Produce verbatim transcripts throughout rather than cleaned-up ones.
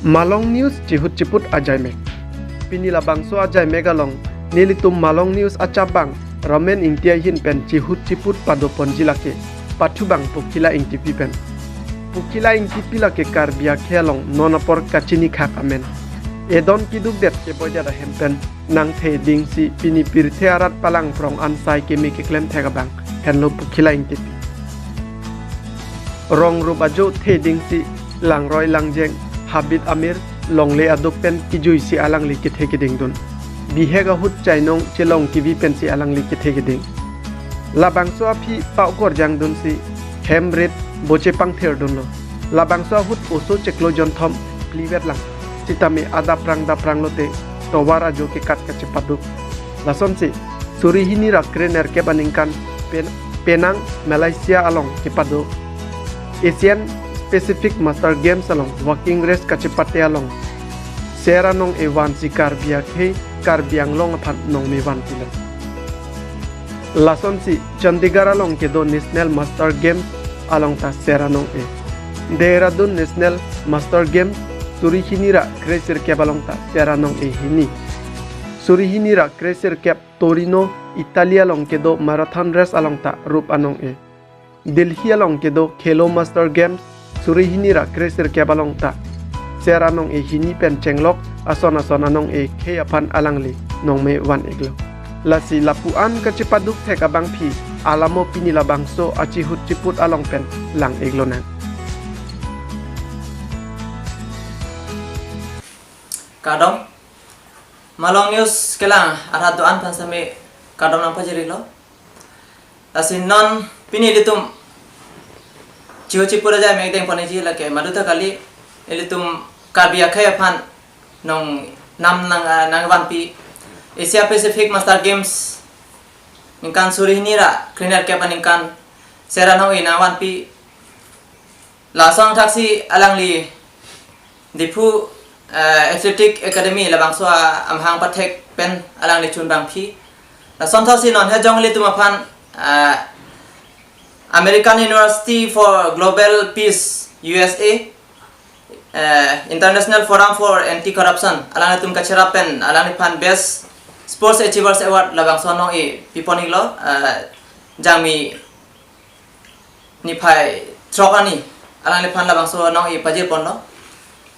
Malong News chihut chiput ajaimek. Pini labangso ajaimek along nelitum Malong News achapbang Ramen Ingti ahin pen chihut chiput padoponji lake pathubang Pokhila Ingtipi pen. Pokhila Ingtipi lake Karbi akhei along non apor kachinikhak amen. Edon kidukdet keboidet ahem pen nangthe dingsi pini pirthe arat palang prong an sai keme keklem thek abang henlo Pokhila Ingtipi. Rong rup ajo the dingsi langroi langjeng, habit amir, longle aduk pen kijuisi alangli kethe keding dun. Bihek ahut chainong chelong kevi pensi alangli kethe keding. Labangso aphi pa-okorjang dunsi hem rit boche pangthir dunlo. Labangso ahut oso chiklo jonthom plivet lang. Sitame adaprang daprang lote tovar ajo kekat kachepaduk. Lasonsi suri hini ra krenerkep aningkan Pen-, Penang, Malaysia along kepado Asian Pacific Master Games along walking race kachepate along Ser anong-e vansi Karbi akhei, Karbi Anglong aphan nongme vanpilo. Lasonsi Chandigarh along kedo National Master Games along ta Ser anong-e. Dehradun National Master Games suri hini ra kresirkep along ta Ser anong-e hini. Suri hini ra kresirkep Torino, Italy along kedo marathon race along ta rup anong-e. Delhi along kedo Khelo Master Games suri hini ra kresirkep along ta Ser anong-e hini pen chenglok ason ason anong-e khei aphan alangli nongme van-iklo. Lasi lapu-an kachepaduk thek abangpi alamo pini labangso achihut chiput along pen lang-iklonang. Kardom. Malong News kelang arhat do-an aphan sami kardom nangpajirilo. Lasi non pini ilitum chihut chiput ajaimek dengponji lake madu ta kali, ilitum Karbi akhei aphan nongnam nang, ah, nangvanpi Asia Pacific Master Games ningkan suri hini ra krenerkep aningkan Ser anong-e nangvanpi. Lason thaksi alangli Diphu, eh, Athletic Academy labangso a-, amahang pathek pen alangli chunbangpi. Lason thaksi non hejong ilitum aphan, eh, American University for Global Peace, U S A, eh, International Forum for Anti-Corruption, alanglitum kacherap pen alangliphan Best Sports Achievers Award labangso anong-e piponlo, eh, Jangmi niphai throk arni alangliphan labangso anong-e pajirponlo.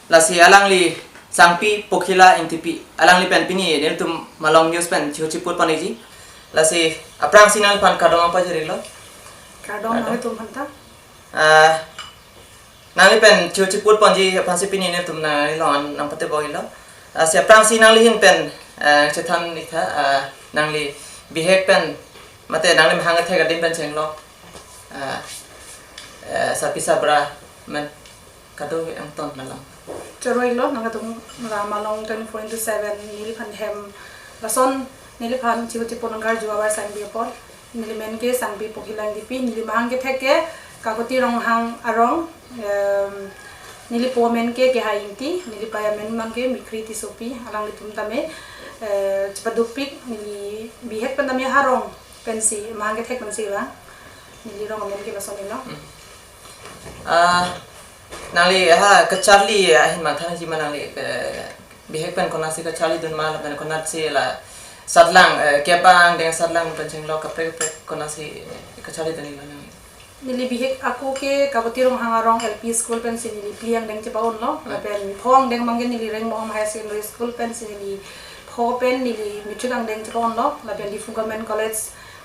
Lasi alangli sangpi Pokhila Ingtipi, alangli pen pini nelitum Malong News pen chihut chiput ponji. Lasi aphrangsi nangliphan kardom nangpajirilo. Kardom. Kardom nanglitum aphanta. Ah, nangli pen chihut chiput ponji aphansi pini nelitum nanglilong nangpatebomlo. Ah, si aphrangsi nangli ahin pen, ah, chethan-ik tha, ah, nangli bihek pen mate nangli mahang kethek adim pen chenglok, ah, ah, sarpi sarbura amen kadokave angton malom. Choro-iklo nangtum la Malong twenty-four into seven neliphan hem lason neliphan chihut chiput nangkarju abar sangpi apot. Neli men ke sangpi Pokhila Ingtipi, neli mahang kethek ke Kapoti Ronghang arong, em, neli po men ke Kehai Ingti, neli pei amen abang ke Mikri Tissopi, alanglitum tame, eh, chepadukpik, neli bihek pen tame ha rong pensi, mahang kethek pensi abang, neli rong amen ke lason-elo. Hmm. Ah, nangli ha kacharli ahin mangthanji ma nangli, eh, bihek pen konatsi kacharlidun ma lapen konatsi la satlang, eh, kepang deng satlang pen chenglok kaprek kaprek konatsi, eh, kacharlidunlo nangli? Neli bihek ako ke Kapoti Ronghang arong L P school pensi neli phli angdeng chepa-unlo, hmm, lapen pho angdeng abang ke neli Rengmong Higher Secondary School pensi neli pho pen neli matric angdeng chepa-unlo, lapen Diphu Government College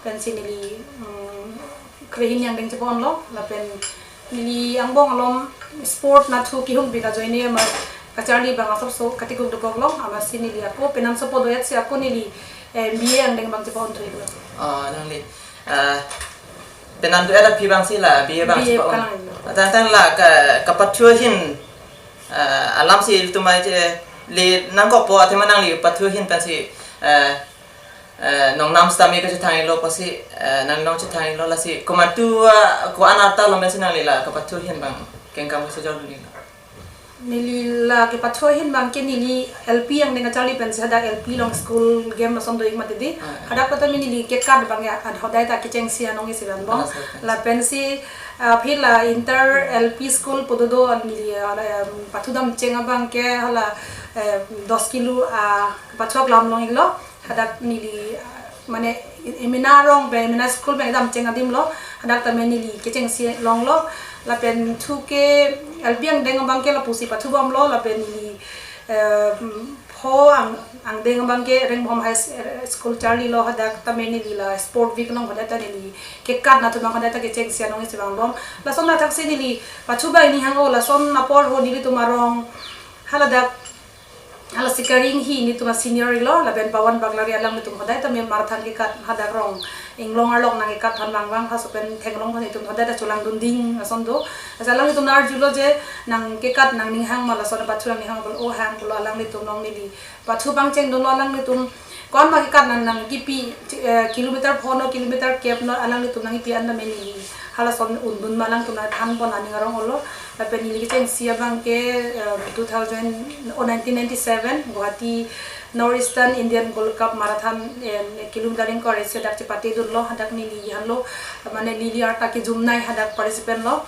pensi neli, mm, krehini angdeng chepa-unlo, lapen neli angbong alom sport nathu kehumpi kajoine ma kacharli abang asapso katikuk dokoklo, amatsi neli ako penang sopo doyat si ako neli, eh, B A angdeng abang chepa-un thuilo. Ah, nangli, ah, penang doyat aphi abangsi la B A abang B A chepa-un. Kalang. Tangtang la ka, kapathu ahin, ah, alamsi ilitum ai che le nangkokpo athema nangli pathu ahin pensi, ah, eh, nongnam sitame kachethang-iklo pusi, eh, nang nong chethang-iklo lasi komantu, ah, ko-an arta lo pensi nangli la kapathu ahin abang kengkam kachejordunlo? Neli la kepathu ahin abangke neli L P angdeng kacharli pensi hadak L P along school game lason do-ik mati di. Ah, ah. Hadak kota mi neli kekat abangke ad hodai ta kechengsi anong isi vanbom. Alas, alas. Lapensi, ah, aphi la inter L P school pu dodo neli, ah, em, pathudam cheng abangke hala, eh, dos kilo, ah, pathu aklam long-iklo. Hadak neli, ah, mane emena arong pen, emena school pen dam cheng adim lo. Hadak tame neli kechengsi longlo. Lapen thu ke L P angdeng abangke lapusi pathubomlo. Lapen neli, eh, pho ang, angdeng abangke Rengbom High S-, eh, School charlilo. Hadak tame neli la sport week along hodai ta neli kekat nat abang hodai ta kechengsi anong isi vanbom. Lason athaksi neli pathu abang neli hang-o, lason apor ho nelitum arong haladak hala Sikari Inghi nelitum a-senior lo, lapen Pawan Baglari alanglitum hodai tame Marathon kekat hadak rong inglong arlok nangkekat aphan vangvang, halaso pen theklong aphan itum hodai ta cholangdun ding ason do. Lasi alanglitum nang-arjulo je nang kekat nangning hang ma lason pathu nangning hang pulo, o hang pulo alanglitum along neli pathu abang chengdunlo alanglitum. Ko-an ma kekat nang nangkipi, eh, kilometer pho no, kilometer kep no, alanglitum nangkipi an tame neli halason undun ma alanglitum nangthanpon aning arong olo. Lapen neli kechengsi abangke, eh, two thousand, oh, nineteen ninety-seven Guwahati North Eastern Indian Gold Cup Marathon, eh, kilometer ingkoi ra isi hadak chepatedunlo, hadak neli hanlo, mane neli arta kejumnei hadak participant lo.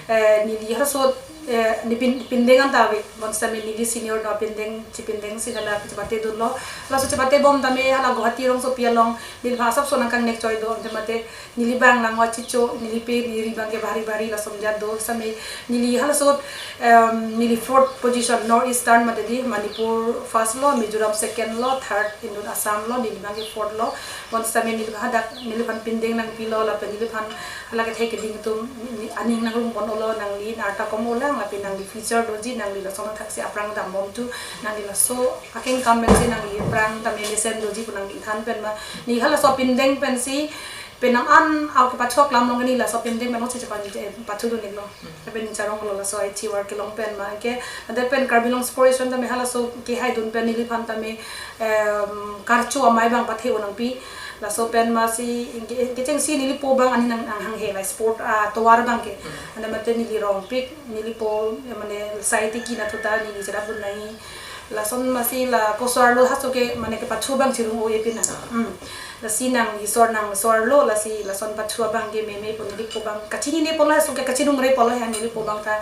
Eh, neli halaso, eh, ne pin-, pindeng anta ave, bonsitame neli senior do pindeng, chepindengsi hala chepatedunlo. Laso chepatebom tame hala Guwahati rongsopi along neliphan asapso nangkangnek choi do, ante mate neli abang nang wachicho, neli pe, neli abangke bhari bhari lason jat do, same neli halaso, em, neli fourth position, North Eastern mate di, Manipur first lo, Mizoram second lo, third indun Assam lo, neli abangke fourth lo. Bonsitame neli hadak, neliphan pindeng nangpilo, lapen neliphan hala kethe keding atum, ni, aning nangrumponlo, nangli arta kom olang, lapen nangli future doji, nangli lason athaksi aphrang dambom thu, nangli laso akeng kam pensi nangli aphrang tame mesen doji pu nangli than pen ma, neli halaso pindeng pensi, penang an ako pathu aklam along neli laso pindeng pen oche chepan, eh, pathudun-iklo. Hmm. Lapen neli charonglo laso I T work kelong pen ma, ke, ante pen Karbi Anglong Sports Association tame halaso kehaidun pen neliphan tame, em, karcho amei abang pathe-o nangpi. Laso pen masi, ke, kechengsi neli po abang aning nang, nanghanghe la sport, ah, tovar abangke. Hmm. Ante mate neli rongpik, neli po, eh, mane saiti ki nathu ta neli chedap dun nai. Lason masi la ko so-arlo halaso ke mane kepathu abang chirung-o-e pin na. Ah. Hmm. Lasi nangli so-ar, nang so-arlo, lasi lason pathu abangke meme pu neli po abang kachinine pulo, halaso ke kachiningre pulo he neli po abang ta,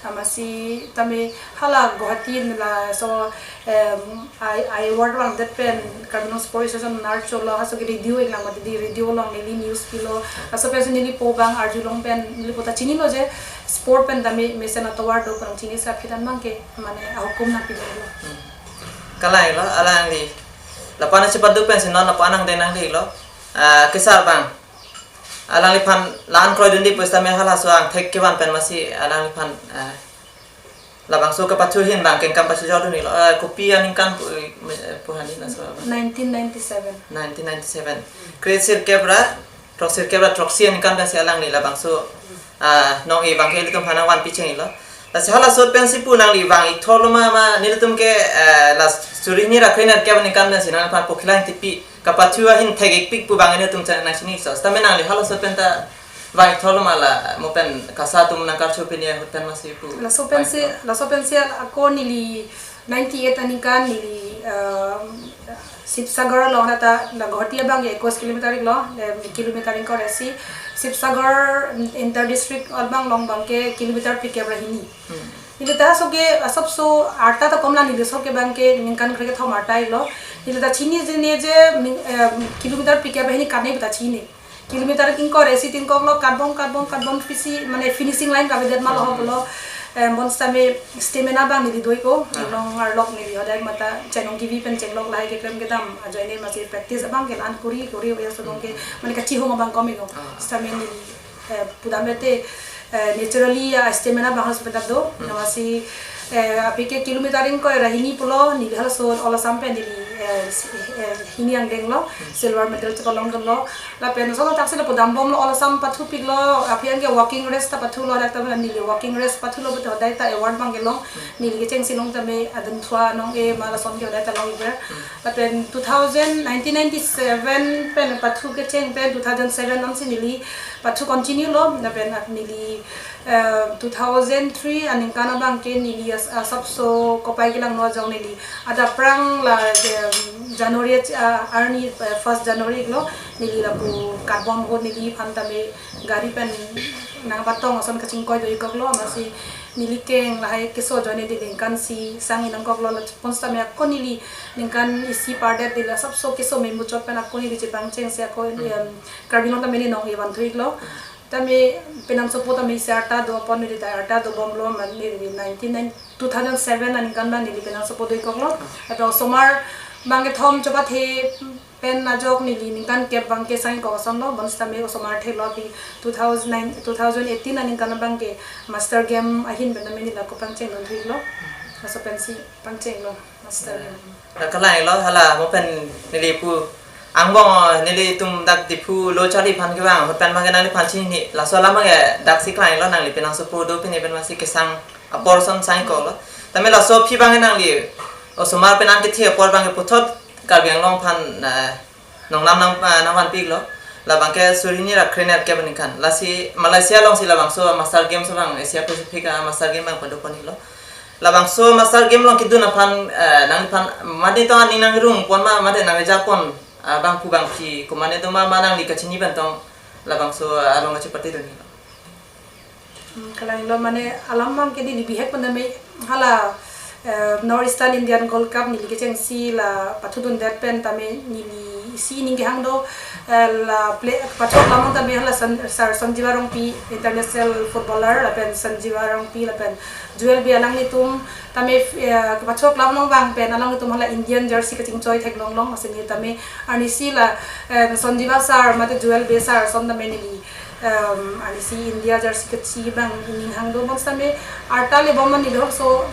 ah, masi tame hala Guwahati laso, em, I, I award vangdet pen Karbi Anglong Sports Association nar cholo, halaso ke radio-ik lang mati di, radio along neli news pilo. Laso pensi neli po abang arjulong pen neli po ta chinilo je sport pen tame mesen atovar do pu nangchinisi aphi tame abangke mane ahukum nangpidunlo. Hmm. Kalailo, alangli lapu-an chepadu pensi non lapu-an angdeng nanglelo. Ah, kesar abang, alangliphan la-an kroidunde pusitame halaso angthek kevan pen masi alangliphan, ah, labangso kepathu ahin abang kengkam pachijordunlo, ah, kopi aningkan pu, eh, pu hani laso abang? Nineteen ninety-seven. Nineteen ninety-seven. Kre sirkep ra throksi, sirkep ra throksi aningkan pensi alangli labangso, ah, nong-e abangke ilitum aphan nangvanpi chenglo. Lasi halaso pensi pu nangli vang-ik thorlo ma, ma nelitum ke, eh, la suri hini ra kre nerkep aningkan pensi nangphan Pokhilang Ingtipi kepathu ahin thek-ikpik pu abang nelitum chenam nangchini so. Sitame nangli halaso pen ta vang-ik thorlo ma la mo pen kasa atum nangkarcho pini ahut pen masi pu? Laso pensi, vang-ik thor. Laso pensi ako neli ninety-eight aningkan neli, um, Sivasagar along ta la Guwahati abangke equis kilometer-iklo, em, kilometer ingkoi ra isi. Sivasagar inter district abang along abangke kilometer phlikep ra hini. Hmm. Neli ta halaso ke asapso arta ta komlang, neli halaso ke abangke ningkan krekethom arta-iklo. Neli ta chinine je, em, kilometer phlikep ra hini kane pu ta chinine. Kilometer ingkoi ra isi tin koklo, katbom, katbom, katbom pisi, mane finishing line kavedet ma lo ho pulo. Em, bonsitame stamina abang neli do-ik-o, ah, inglong arlok neli hodai mata chenong kivi pen chenglok lahai keklem kedam ajoine masi practice abangke la-an kori, kori-o ya so abangke, hmm, mane kachihung abang kom-iklo. Ah. Sitame neli, eh, pudam bete, eh, naturally ya stamina abang halaso pen ta do, hmm, na masi, eh, aphi ke kilometer ingkoi ra hini pulo, neli halaso All Assam pen neli, eh, si-, eh, hini angdenglo, hmm, silver medal chekolongdunlo. Lapen lason athaksi lapu dambomlo, All Assam pathupiklo, aphi anke walking race ta pathulo, dak ta neli walking race pathulo, betul hodai ta award abangke long, hmm, neli kechengsi long tame adun thua nong-e ma lason ke hodai ta long-ikver. Hmm. Lapen two thousand, nineteen ninety-seven pen pathu kecheng pen two thousand seven ansi neli pathu continue lo, lapen at neli, eh, two thousand three aningkan abangke neli Asapso kopai kelang no ajok neli adap aphrang la, em, January, ah, arni, eh, first January lo, neli lapu katbom ahut neliphan tame gari pen nangbatong ason kachingkoi do-ik koklo, amatsi neli keng lahai keso ajoine neli ningkan isi sang-ik nangkoklo, lapu sitame ako neli ningkan isi pardet neli asapso keso memuchot pen ako neli chepangchengsi ako, em, Karbi Anglong tame neli nong-e vanthu-iklo. Tame penang sopo tame isi arta do apot neli ta arta dobomlo, amat neli nineteen nine, two thousand seven aningkan abang neli penang sopo do-ik koklo. Lapen osomar bang kethom chepathe pen ajok neli ningkan kep bang ke sang-ik kok asonlo, bonsitame osomar thelo aphi two thousand nine, two thousand eighteen aningkan abang ke Master Game ahin pen tame neli ako pangcheng dunthu-iklo. Laso pensi pangchenglo Master Game. Nangkalang-iklo hala mo pen neli pu angbong, nelitum dak Diphu lo charli aphan kevang ahut pen abang ke nangliphan chini laso alam abang ke daksi kalang-iklo, nangli penang sopo do pini pen amatsi kesang apor ason sang-ik koklo. Tame laso aphi abang ke nangli osomar pen an kethe apor abang ke puthot Karbi Anglong aphan, eh, nongnam nang, eh, nangvanpiklo. Labang ke suri hini ra krenerkep aningkan. Lasi Malaysia alongsi labangso Master Games abang Asia Pacific a-Master Game abang padopon-iklo. Labangso Master Game along kedun aphan, eh, nangliphan mate to aning nangrung pon ma, mate nangja pon, ah, bangphu bangphi komane do ma, ma nangli kachini pen tong labangso along kachepatedun-iklo. Hmm, kalang-iklo, mane alam abang ke neli bihek pen tame hala, eh, North Eastern Indian Gold Cup neli kechengsi la pathudundet pen tame neli isi ning kehang do, eh, la play, kepachok alam abang tame hala San-, Sir Sanjiva Rongpi, international footballer, lapen Sanjiva Rongpi lapen Joel Bey alanglitum tame, eh, kepachok alam abang pen alanglitum hala Indian jersey kachingchoi theklong long, amatsi neli tame arnisi la, eh, Sanjiva sir mate Joel Bey sir ason tame neli, em, arnisi India jersey kachi abang ning hang do, bonsitame arta le bom mani do, so,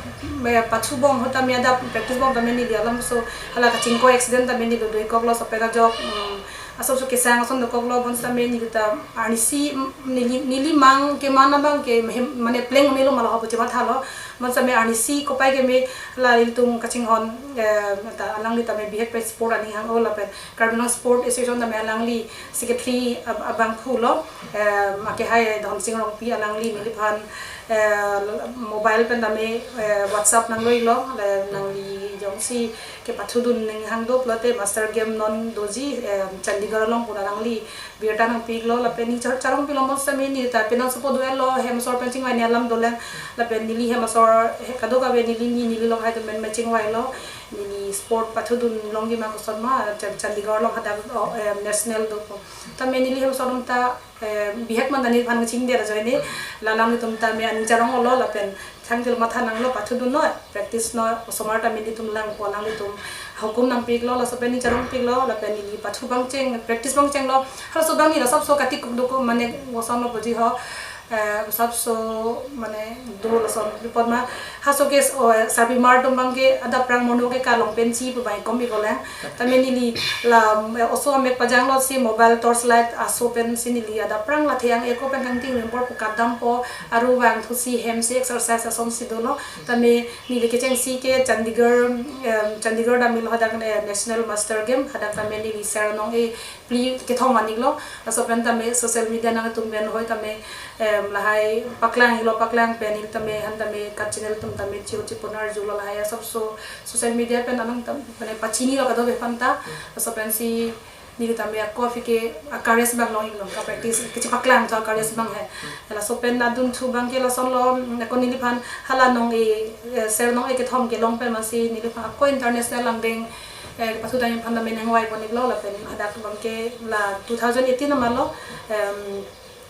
eh, pathubom ahut tame adap practice bom tame neli alam so hala kachingkoi accident tame neli do-ik koklo, laso pen ajok, mm, asapso kesang ason dokoklo, bonsitame neli ta arnisi, mm, neli, neli mang keman abang ke mehem, mane pleng melo ma laho pu chemathalo, bonsitame arnisi kopai keme la ilitum kachinghon, eh, ta alangli tame bihek pen sport aning hang-o lapen Karbi Anglong Sport Association tame alangli secretary ab-, abangphu lo, eh, akehai Dhonsing Rongpi alangli neliphan, eh, mobile pen tame, eh, WhatsApp nanglo-iklo, le nangli jongsi kepathudun ning hang do pulote Master Game non doji, eh, Chandigarh along pu alangli birta nangpi-iklo, lapen ning char-, charong pilo, bonsitame neli ta penang sopo do-etlo, hem asor pen chingvai ne alam dolang, lapen neli hem asor, he, kadokave neli ni, neli longhai atum pen me chingvailo, neli sport pathudun longji ma koson ma, Chan-, Chandigarh along hadak, oh, eh, national do ko. Tame neli hem asor atum ta, eh, bihek man ta neliphan kachingdet ajoine, la alanglitum tame aning charong-iklo, lapen thangthelo matha nanglo, pathudunnon, practice non, osomar tame nelitum lang pu alanglitum hukum nangpi-iklo, laso pen ning charongpi-iklo, lapen neli pathu pangcheng, practice pangchenglo. Halaso abang neli asapso katik kuk dokok, mane kosonlo puji ho, eh, asapso mane do lason report ma. Halaso ke, oh, eh, sarpimar atum abang ke adap aphrang mono ke kalong pensi pu bang kom-ik kolang. Tame neli la, eh, oso amek pajanglo si mobile torch light aso pensi neli adap aphrang la theyang eko pen kangting ring apor pu kadampo, aru vangthusi hemsi exercise asonsi dolo. Tame neli kechengsi ke Chandigarh, em, Chandigarh damlo hadak, eh, National Master Game, hadak tame neli sir nong-e phli kethom van-iklo, laso pen tame social media nangtum pen hoi tame, em, lahai paklang-iklo, paklang pen neli tame han tame kat channel atum tame chio chipon arjulo, lahai asapso social media pen anang tam, mane pachinilo kadokave aphanta, laso pensi neli tame ako aphi ke a-courage abang long-iklo, ka-practice, kachipaklangthu a-courage abang he. Laso pen adunthu abang ke lasonlo, mm, ako neliphan hala nong-e, eh, sir nong-e kethom kelong pen amatsi neliphan ako international angdeng, eh, pathudun aphan tame nangvai pon-iklo, lapen hadak abang ke la two thousand eighteen amalo, em,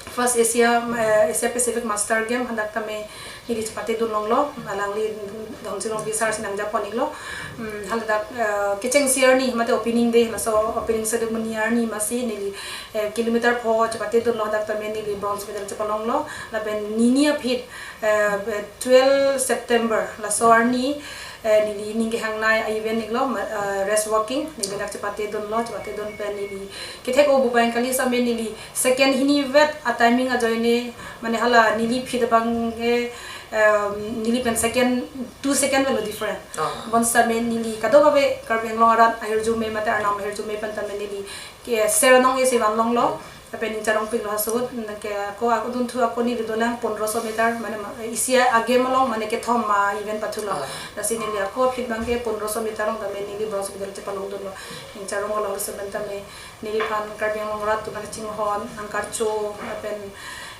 first Asia, eh, Asia Pacific Master Game hadak tame neli chepatedun longlo, alangli Dhonsing Rongpi sir si nangja pon-iklo. Hmm, haladak, eh, kechengsi arni mate opening day, laso opening ceremony arni amatsi neli, eh, kilometer pho chepatedunlo, hadak tame neli bronze medal chepalonglo. Lapen nini aphi, eh, twelve September, laso arni, eh, neli ning kehangnei a-event-iklo, ma-, eh, race walking, neli dak chepatedunlo, chepatedun pen neli kethek-o bubaing kali sitame neli second hini vet a-timing ajoine, mane hala neli aphi abang ke, em, neli pen second, two second avelo different. Ah. Bonsitame neli kadokave Karbi Anglong arat ahirjume mate arnam ahirjume pen tame neli ke sir nong-e si vanlonglo. Lapen ning charong piklo ha suhut, nang ke ako, ako dunthu ako neli dolang pondroso meter, mane ma, isi a-game along, mane kethom ma event pathulo. Ah. Lasi neli ako aphi abang ke pondroso meter along tame neli bronze medal chepalongdunlo. Ning charong along seven tame neliphan Karbi Anglong arat atum nangchinghon, nangkarcho, lapen,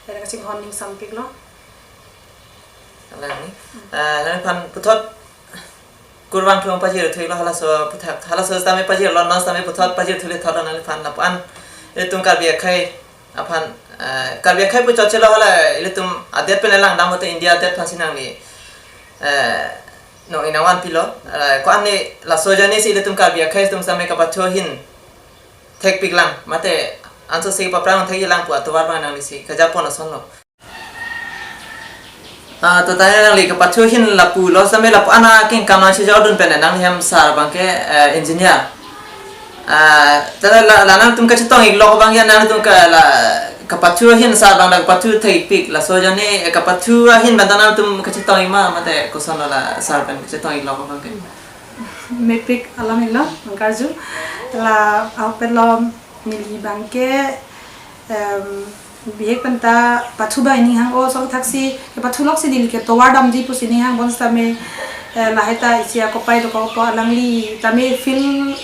eh, nangchinghon ning sampiklo. Alangli. Ah, neliphan puthot kurvangthu pajirthulo halaso aphuthak. Halaso tame pajirlo, non tame puthot pajirthu le thot nangliphan lapu-an. Ilitum Karbi akhei aphan, eh, Karbi akhei pu chotchelo hala ilitum adet pen langdam hote India adet aphansi nangli, eh, nong-e nangvanpilo. Eh, ko-an ne laso ajoinesi ilitum Karbi akhei atum tame kapathu ahin thekpiklang, mate ansose paprang theklang pu atovar abang nanglisi kejapon asonlo. Ah, to tangte nangli kapathu ahin lapulo tame lapu-an akengkam nangchejordun pen nangli hem sar abang ke, eh, engineer. Ah, ta la, la nangtum kachetong-iklo abang ke nangtum ke la kapathu ahin sar abang la kapathu thekpik laso ajoine, eh, kapathu ahin abang ta nangtum kachetong-ik ma mate kosonlo la sar pen kachetong-iklo abang ke. Mepik alam iklo, nangkarju. La ahok pen lo neli abang ke, em, bihek pen ta pathu abang ining hang-o, laso thaksi, kepathu loksi neli ke tovar damji pusi ining hang, bonsitame, eh, lahai ta isi akopai dokok po alangli, tame field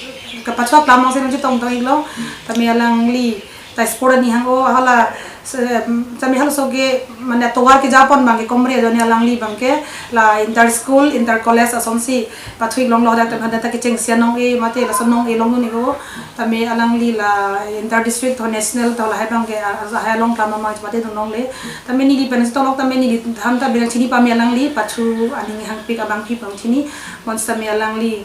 kepathu aklam alongsi nangchetongtong-iklo, tame alangli ta sport aning hang-o, hala, se-, em, tame halaso ke, mane tovar kejapon abang ke komre ajoine alangli abang ke, la inter school, inter college asonsi pathu-ik longlo hadak tame hadak ta kechengsi anong-e mate laso nong-e longdun-ikpo. Tame alangli la inter district to national to lahai abang ke a-, a-, lahai along tame mang chepatedun longle. Tame neli pen si tolok tame neli tham ta bilang chini pame alangli pathu aning hangpik abangpi pang chini. Bonsitame alangli,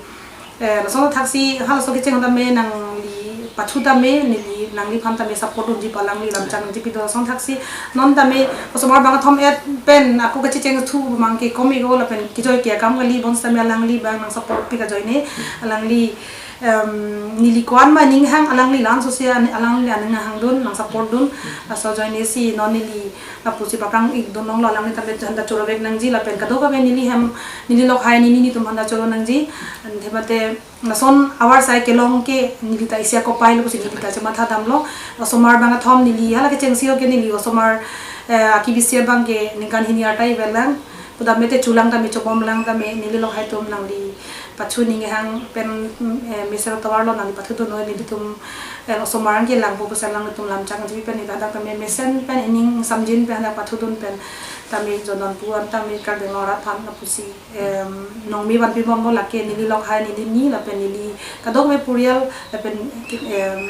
eh, laso thaksi halaso kecheng tame nangli pathu tame neli nangliphan tame support dunji pu alangli lamchang nangchepido laso thaksi. Non tame osomar bang thom-et pen ako kachechengthu abang ke kom-iklo lapen kejoi ke akam kali, bonsitame alangli abang nang support pik ajoine alangli, em, neli ko-an ma ining hang alangli la-an sose an-, alangli aning hangdun nang support dun, laso ajoinesi non neli lapusi paprang-ikdun longlo, alangli tame janda chorovek nangji lapen kadokave neli hem neli lok hai neli netum handa choro nangji, ante mate lason avar sai kelong ke neli ta isi akopai lo pusi neli ta chematha damlo. Osomar bang athom neli hala kechengsi ahok ke neli osomar, eh, akibisi abang ke ningkan hini arta ivelang. Pudam mete chulang tame chobom lang tame neli lok hai atum nangli pathu ning hang pen, eh, mesen tovar lo nangli pathudun noi nelitum, eh, osomar ke langpo pusi alangtum lamchang chepi pen neli hadak tame mesen pen ining samjin pen hadak pathudun pen tame jonon pu an tame Karbi Anglong arat aphan lapusi, em, nongmi vanpi bomlo lake neli lok hai neli ni lapen neli kadokave purial lapen, em,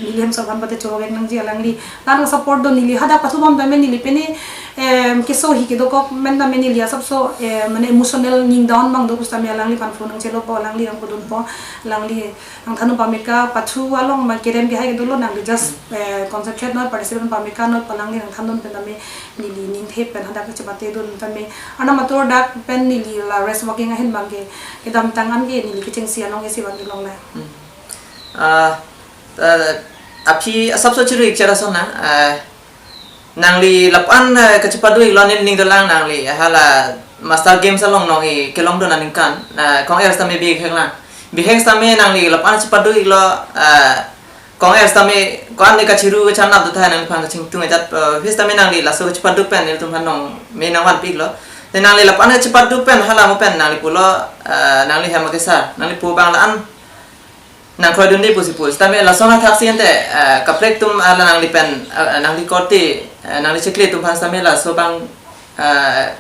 neli hem sarvan pate chorovek nangji alangli la nang support do neli hadak pathubom tame neli pene, em, keso hi kedokok pen tame neli asapso, em, mane emotional ning down abang do pusitame alangliphan phone nangchelopo alangli nangpudunpo alangli nangthandun pameka pathu along ma kerem kehai kedolo nangli just, eh, concentrate noi participate pameka noi pu alangli nangthandun pen tame neli ningthep pen hadak kachepatedun tame arnam atur dak pen neli la rest walking ahin abang ke kedamtang an ke neli kechengsi anong isi abang kelong la. Hmm. Ah, eh, aphi asapso chiri chara sona, eh, nangli lapu-an, eh, kachepadu-iklo neli ning dolang nangli hala Master Games along nong-e kelongdun aningkan, eh, kong-er tame bihek lang. Bihek tame nangli lapu-an chepadu-iklo, eh, kong-er tame ko-an ne kachiru kachanap do tahai nangliphan kachingtung ajat, eh, phis tame nangli laso kachepadu pen nelitum aphan nongme nangvanpiklo. Te nangli lapu-an chepadu pen hala mo pen nangli pulo, eh, nangli hem akesar, nangli pu abang la-an nangkroidunde pusi pu. Tame lason athaksi ante, eh, kaprek atum, ah, la nangli pen, ah, nangli korte, eh, nangli chikle atum aphan tame laso abang, eh,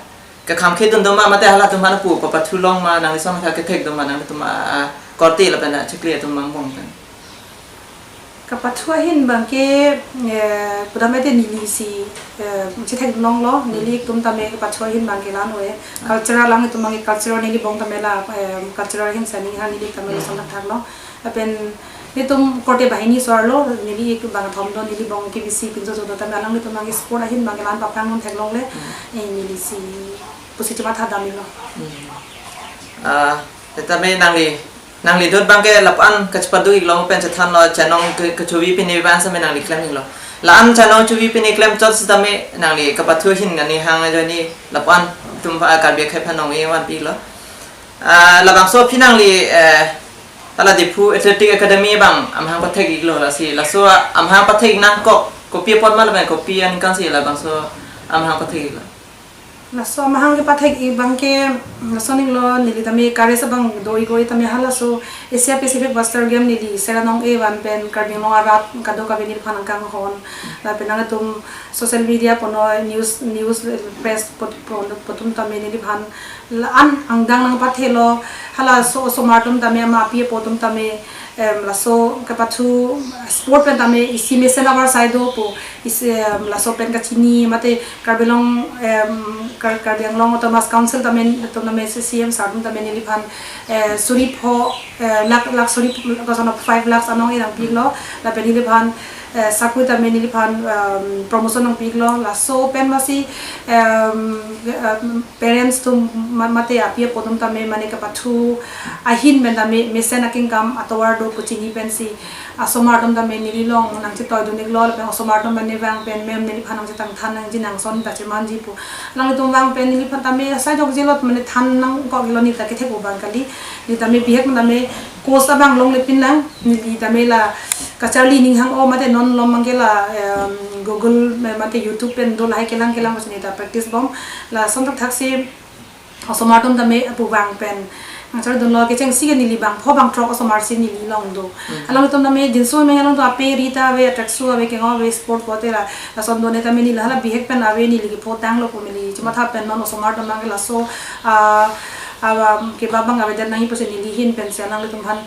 kekhamkhe dun do ma mate halatum aphan pu papathu long ma nangli son athak kethek do ma nangtum, ah, ah, korte lapen, ah, chikle atum angbong pen. Kapathu ahin abang ke, eh, pudam mete neli si, eh, chethek longlo, neli atum tame kapathu ahin abang ke la noi. Cultural lang itum abang ke cultural neli bong tame la, eh, cultural ahin sani ha neli tame Hmm. lason athak lo. Lapen nelitum korte banghini so-arlo, neli ik bang thom do, neli bong kebisi pinso so do, tame alanglitum abang ke sport ahin abang ke la-an paprang non theklongle, Hmm. eh, neli si pusi chematha damlo. Hmm. Ah, te tame nangli, nangli dot abang ke lapu-an kachepadu-iklo pen chethanlo, chanong ke, kechovi pini abang tame nangli klem-iklo. La-an chanong chovi pini klem chot sitame nangli kapathu ahin aning hang ajoine lapu-an atum, ah, Karbi akhei aphan nong-e vanpilo. Ah, labangso aphi nangli, eh, hala Diphu Athletic Academy abang amahang pathek-iklo lasi, laso amahang pathek nangkok Kopi apot ma lapen kopi aningkan si labangso amahang pathek-iklo? Laso amahang kepathek-ik abangke, laso ninglo neli tame courage abang do-ik-oi tame halaso Asia Pacific Buster Game neli sera nong-e van pen Karbi Anglong arat kadokave neliphan nangkanghon. Lapen nangtum social media punon, news, news, press put-, put-, pu atum tame neliphan la-an angdeng nangpathelo, halaso osomar atum tame ama api apo atum tame, em, laso kepathu sport pen tame isi mesen abar sai do pu, isi, em, laso pen kachini mate Karbi Anglong, em, Kar-, Karbi Anglong Autonomous Council tame, atum tame C M sir atum tame neliphan, eh, suri pho, eh, lakh, lakh suri, koson five lakhs anong-e nangpilo, lapen neliphan, eh, sakuri tame neliphan, em, promotion nangpilo, laso pen masi, em, em, parents atum ma-, mate api apo atum tame mane kepathu ahin pen tame mesen akengkam atovar do pu chini pensi asomar atum tame neli along nangchetoidun-iklo, lapen osomar atum mane vang pen ma'am neliphan nangchethan than nangji, nangson ta chemanji pu. Alanglitum vang pen neliphan tame asai jokjelot mane than nangkok-iklo, neli ta kethek-o abang kali. Neli tame bihek tame coach abang longlepin lang, neli tame la kacharli ning hang-o mate non malom abangke la, em, Google, eh, mate YouTube pen do lahai kelang kelang pusi neli ta practice bom. Lason thakthaksi osomar atum tame pu vang pen nangchardunlo, kechengsi ke neli bangpho bangthrok osomar si neli along do. Hmm. Alanglitum tame jeans amenga along do, ape ri ta ave, tracksuit ave, kengong ave, sport phote la, lason do-ne tame neli hala bihek pen ave, neli kepho tanglo pu neli chematha pen non osomar atum abangke laso, ah, ah, keba abang avedet nangji pusi neli ahin pensi alanglitum aphan,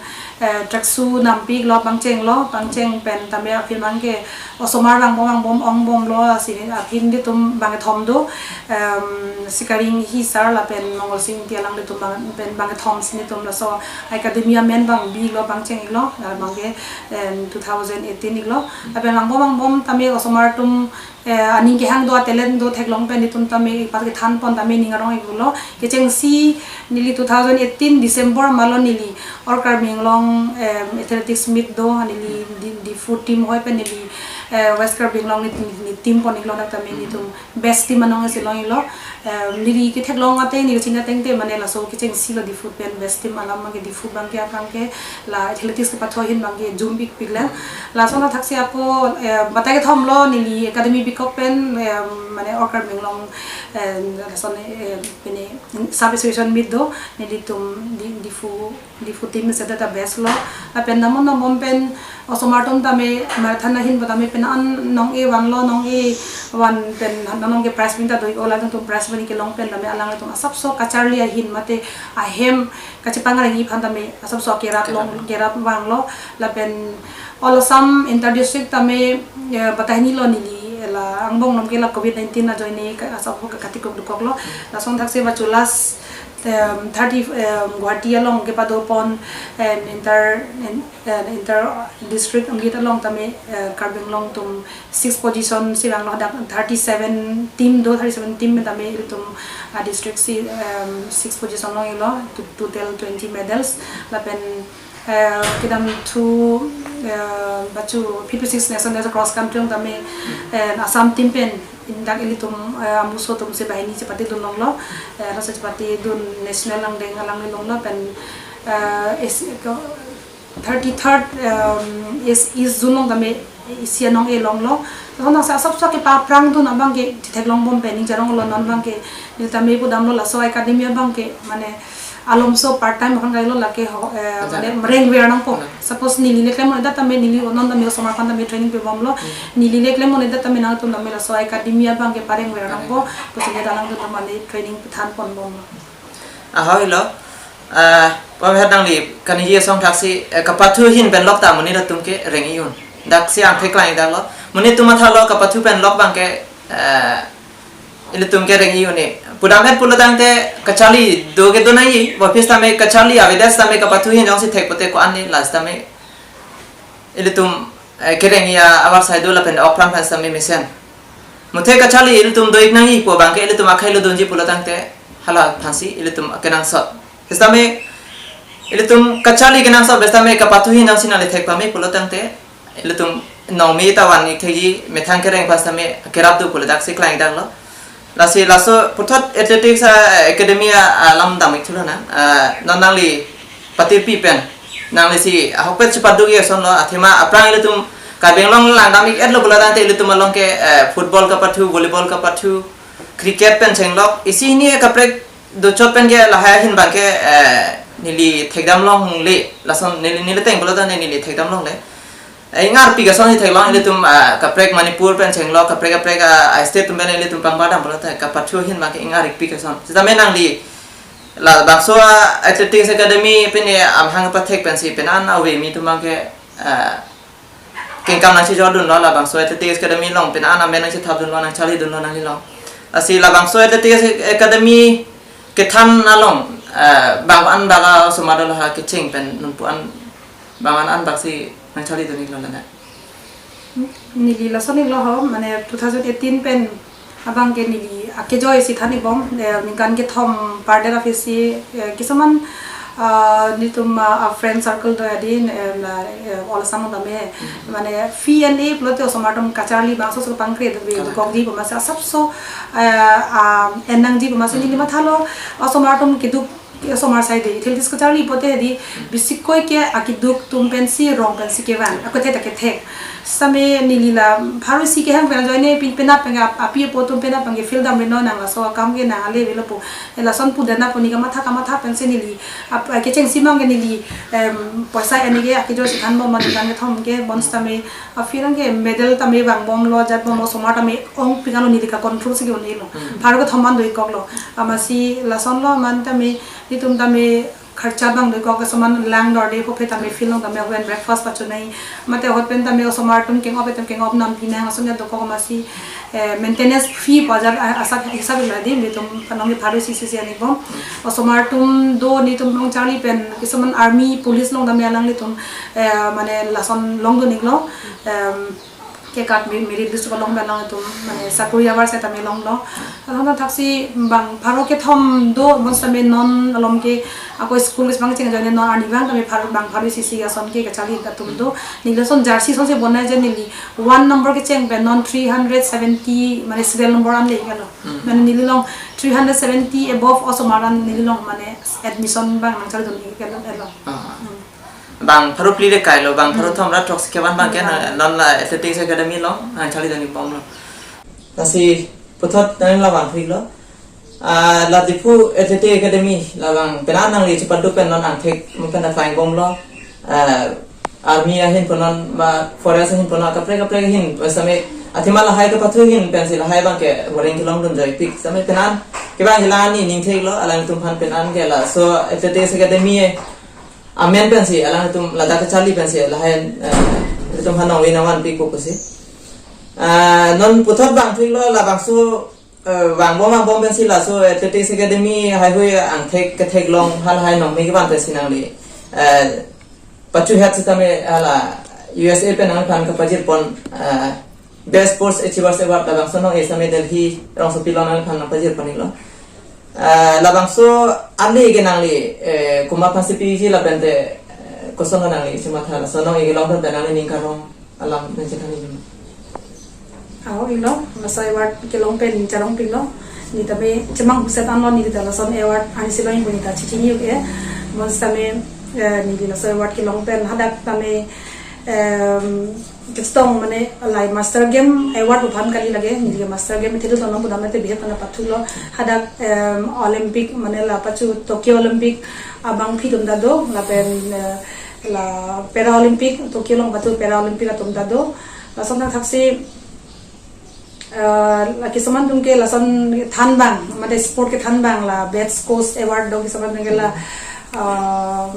eh, tracksuit nampiklo, pangchenglo, pangcheng pen tame aphi abangke osomar vangbom vangbom ongbomlo, si aphi nelitum bangkethom do, em, Sikari Enghi sir lapen Mongol Sing Engti, alanglitum bang pen bangkethom si nelitum laso academy amen abang bilo, pangcheng-iklo, la abangke, em, two thousand eighteen-iklo. Lapen vangbom vangbom tame osomar atum, eh, aning kehang do, talent do theklong pen nelitum tame ipat kethan pon tame ning arong-iklo. Kechengsi neli two thousand eighteen December malo neli All Karbi Anglong, em, athletics meet do, neli Di-, Diphu team hoi pen neli, eh, West Karbi Anglong neli, neli team pon-iklo, dak tame nelitum best team anong si long-iklo. Em, neli ketheklong ateng, neli chini ateng te mane laso kechengsi lo, Diphu pen best team alam abangke, Diphu abangke aphrang ke la athletics kepathu ahin abangke jum-ik piklang. Lason thakthaksi ako, eh, batai kethom lo neli academy bikok pen, em, mane All Karbi Anglong, em, lason, eh, pine sub association meet do, nelitum Di-, Diphu, Diphu team si dak ta best lo. Lapen damnon dambom pen osomar atum tame marathon ahin pu tame pen an nong-e vanlo, nong-e van pen non nong ke prize pin ta do-ik-o, latum prize pin kelong pen tame alanglitum asapso kacharli ahin mate ahem kachepangrengji aphan tame asapso kerap long, kerap vanglo. Lapen All Assam Inter District tame, eh, batai hini lo neli, eh, la angbong along ke la covid nineteen ajoine ka-, asap ka-, katikuk dukoklo. Lason thaksi bachu last, em, thirty, em, Guwahati along kepado pon, em, inter, em, em, inter district angit along tame, eh, Karbi Anglong atum six position si vanglo, dak thirty-seven team do, thirty-seven team tame ilitum, ah, district si, em, six position long-iklo, to-, total twenty medals. Lapen eh, kedamthu, eh, bachu fifty-six national cross country along tame, eh, Assam team pen indak ilitum, eh, amuso atum si banghini chepatedun longlo, eh, laso chepatedun national angdeng alangli longlo pen, eh, is, ko-, thirty-third, em, is, East Zone along tame isi anong-e longlo. Lason thaksi asapso kepaphrangdun abangke chetheklong bom pen ning charonglo, non abangke neli tame pudamlo laso academy abangke mane alomso part time aphan kailo, lake ho, eh, mane rengver nangpo. Suppose neli le klem-un-edet tame, neli non tame osomar aphan tame training pebomlo. Neli le klem-un-edet tame nangtum tame laso academy abangke parengver nangpo pusi neli alangtum tame training pethan ponbomlo. Ahoi lo. Ah, pamehat nangli kaningje asong thaksi, eh, kapathu ahin pen lok ta monit atum ke reng-i un. Daksi angthek klang-ik damlo. Monit atum mathalo kapathu pen lok abangke, eh, ilitum kereng-i un-e. Pudamhet pulo tangte kacharli do kedo nangji, office tame kacharli avedet tame kapathu ahin jongsi thek pote ko-an ni last tame ilitum, eh, kereng-i abar sai do lapen ok aphrang aphan tame mesen. Muthe kacharli ilitum do-ik nangji pu abangke ilitum akhei lo dunji pulo tangte hala aphansi ilitum kenangsot. Sitame ilitum kacharli kenangsot ave tame kapathu ahin jongsi nangli thek pame pulo tangte ilitum nong me ta van-ik thekji, methang kereng aphan tame kerap do pulo daksi klang-ik damlo. Lasi laso puthot athletics, ah, academy, ah, alam dam-ik thulo na. Ah, non nangli patirpi pen nangli si ahokpet chepaduk-i asonlo, athema aphrang ilitum Karbi Anglong langdam ik-etlo pulo tangte ilitum along ke, eh, football kapathu, volleyball kapathu, cricket pen chenglok. Isi hini kaprek dochot pen ke lahai ahin abang ke, eh, neli thekdam longle. Lason neli, neli ateng pulo tangte neli thekdam longle. Eh, ingarpik ason si theklong ilitum, ah, kaprek Manipur pen chenglok, kaprek kaprek, ah, state atum pen ilitum pangpadam pulo tangte kapathu ahin abang ke ingarpik ason. Sitame nangli labangso, ah, Athletics Academy pen, eh, amahang pathek pensi penan ave mi atum abang ke, ah, kengkam nangchejordunlo, labangso Athletics Academy along penan amen nangchethapdunlo, nangcharlidunlo nangli along. Lasi labangso Athletics Academy kethan along, eh, bang an bak osomar do lahai kecheng pen nonpu an bang an an bak si nangcharlidun iklo lana. Neli lason iklo ho, mane two thousand eighteen pen abang ke neli akejoi si than ikbom, eh, ningkan kethom pardet aphi si, eh, kisuman, ah, nelitum, ah, friend circle do adi, eh, la, eh, all Assam tame, mane fee an-e pulote osomar atum kacharli bangso so pangkre do be, hmm, dokokji pu amatsi asapso, eh, ah, en nangji pu amatsi neli mathalo, osomar atum keduk, osomar asai de athletics kacharli pulote di, bisikoi ke akeduk atum pensi rong pensi kevan, akethek ta kethek. Sitame neli la pharo isi kehang pen ajoine pin penap pen ap-, api apo atum penap pen ke field damri non nang laso akam ke nang ale avelo pu. Eh, lason pudana pu neli kamatha kamatha pensi neli ap, eh, kechengsi abang ke neli, em, poisa en-e ke akejoi si thanbom, mane ningkan kethom ke bon sitame afield an ke medal tame vangbomlo, jatbomlo, osomar tame ongpik anlo, neli kacontrol si ke-un-elo. Hmm. Pharo kethom an do-ikkoklo. Amatsi lasonlo, mane tame nelitum tame kharcha abang do-ikkok, kisuman lang dorde, hophe tame field along tame ahut pen breakfast pachonai, mate ahut pen tame osomar atum keng-op etum keng-op nam pinang ason ya dokok amatsi, eh, maintenance fee pu ajat a-, asat hisap ila di, nelitum kanong ke pharo isi isi si an ikbom. Osomar atum do nelitum along charli pen, kisuman army, police along tame alanglitum, eh, mane lason longdun iklo, em, kekat me-, merit list along pen alanglitum, mane sakori abar setame longlo. Along thaksi bang pharo kethom do, bon sitame non along ke ako school kecheng ajoine non arni abang tame pharo, bang pharo isi isi ason ke kacharli atum do. Neli lason jersey ason si bonai ajoine neli one number kecheng pen non three hundred seventy, mane serial number an le iklo. Hmm. Mane neli along three hundred seventy above osomar an neli along mane admission abang nangcharlidun iklo, iklo. Ah. Hmm. Bang pharo phli le kailo, bang pharo, hmm, thom ra throksi kevan abang ke, hmm, na, non la Athletics Academy along nangcharlidun ikbomlo. Lasi puthot nang labang phli lo. Ah, la Diphu Athletics Academy labang penan nangli chepaduk pen non angthek mo pen ta flying bomlo. Ah, army ahin punon, ma forest ahin punon, kaprek kaprek ahin, sitame athema lahai kapathu ahin pensi lahai abang ke boring kelongdun joipik. Sitame penan kevang ke la neli ning theklo, alangtum aphan penan ke laso Athletics Academy amen pensi, alangtum ladak kacharli pensi lahai, eh, itum aphan nangve nangvanpik pusi. Ah, non puthot bang phli lo, labangso, eh, vangbom vangbom pensi laso Athletics Academy haihui angthek ketheklong halahai nong me kevan pensi nangli, eh, pachuhet sitame hala U S A pen nangphan kapajirpon, eh, Best Sports Achievers Award labangso nong-e sitame Delhi rongsopi along nangphan nangpajirpon iklo. Eh, labangso an le ke nangli, eh, komat aphansi piji lapen te, eh, kosonlo nangli chematha, laso nong-e kelong pen nangli ning karong alam nangchethan iklo. Aho iklo, laso award kelong pen ning charongpiklo. Neli tame chemang huset anlo, neli ta lason award arnisi long pu neli ta chechini uk-e. Bon sitame, eh, neli laso award kelong pen hadak tame, em, kachetong mane lahai Master Game award pu aphan kali lake, neli ke Master Game thedung tong nang pudam te bihek kana pathulo. Hadak, em, Olympic mane la pachu Tokyo Olympic abangpi atum ta do, lapen, eh, la Para Olympic, Tokyo along pathu Para Olympic atum ta do. Lason thaksi, eh, la kisuman atum ke lason than abang, mate sport kethan abang la Best Coach Award do, kisuman atum ke la, eh,